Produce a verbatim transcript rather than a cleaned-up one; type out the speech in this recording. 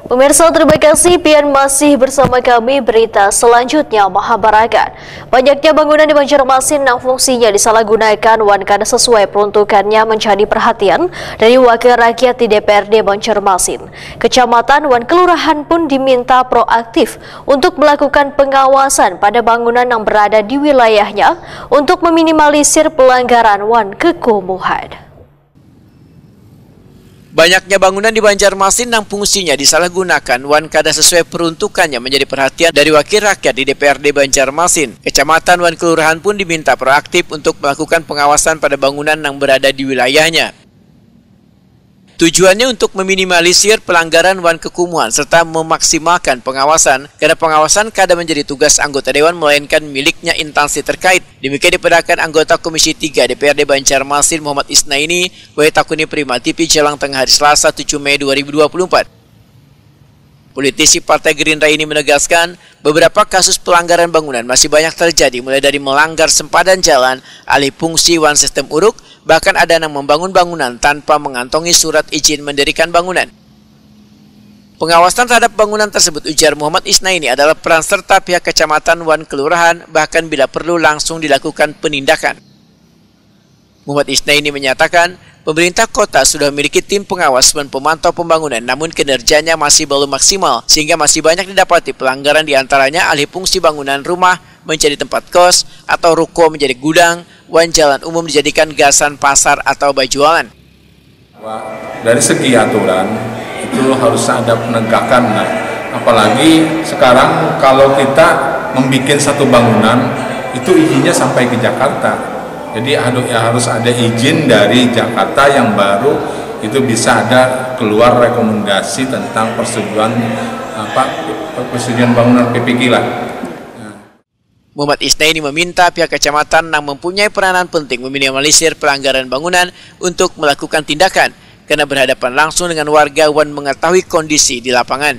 Pemirsa, terima kasih pian masih bersama kami. Berita selanjutnya mahambarakan banyaknya bangunan di Banjarmasin nang fungsinya disalahgunakan wan kada sesuai peruntukannya menjadi perhatian dari wakil rakyat di D P R D Banjarmasin. Kecamatan wan kelurahan pun diminta proaktif untuk melakukan pengawasan pada bangunan yang berada di wilayahnya untuk meminimalisir pelanggaran wan kekumuhan. Banyaknya bangunan di Banjarmasin nang fungsinya disalahgunakan wan kada sesuai peruntukannya menjadi perhatian dari wakil rakyat di D P R D Banjarmasin. Kecamatan wan kelurahan pun diminta proaktif untuk melakukan pengawasan pada bangunan nang berada di wilayahnya. Tujuannya untuk meminimalisir pelanggaran wan kekumuhan serta memaksimalkan pengawasan, karena pengawasan kada menjadi tugas anggota dewan melainkan miliknya instansi terkait. Demikian dipedahkan anggota Komisi tiga D P R D Banjarmasin Muhammad Isnaini, wae takuni Prima T V Jalang Tengah hari Selasa tujuh Mei dua ribu dua puluh empat. Politisi Partai Gerindra ini menegaskan, beberapa kasus pelanggaran bangunan masih banyak terjadi, mulai dari melanggar sempadan jalan, alih fungsi wan sistem uruk, bahkan ada yang membangun bangunan tanpa mengantongi surat izin mendirikan bangunan. Pengawasan terhadap bangunan tersebut, ujar Muhammad Isnaini, adalah peran serta pihak kecamatan wan kelurahan, bahkan bila perlu langsung dilakukan penindakan. Muhammad Isnaini menyatakan, pemerintah kota sudah memiliki tim pengawas dan pemantau pembangunan, namun kinerjanya masih belum maksimal, sehingga masih banyak didapati pelanggaran, di antaranya alih fungsi bangunan rumah menjadi tempat kos atau ruko menjadi gudang, wan jalan umum dijadikan gasan pasar atau bajualan. Dari segi aturan itu harus ada penegakan, nah, apalagi sekarang kalau kita membuat satu bangunan itu izinnya sampai ke Jakarta. Jadi ya harus ada izin dari Jakarta yang baru itu bisa ada keluar rekomendasi tentang persetujuan apa persetujuan bangunan P P K lah. Muhammad Isnaini meminta pihak kecamatan yang mempunyai peranan penting meminimalisir pelanggaran bangunan untuk melakukan tindakan karena berhadapan langsung dengan warga wan mengetahui kondisi di lapangan.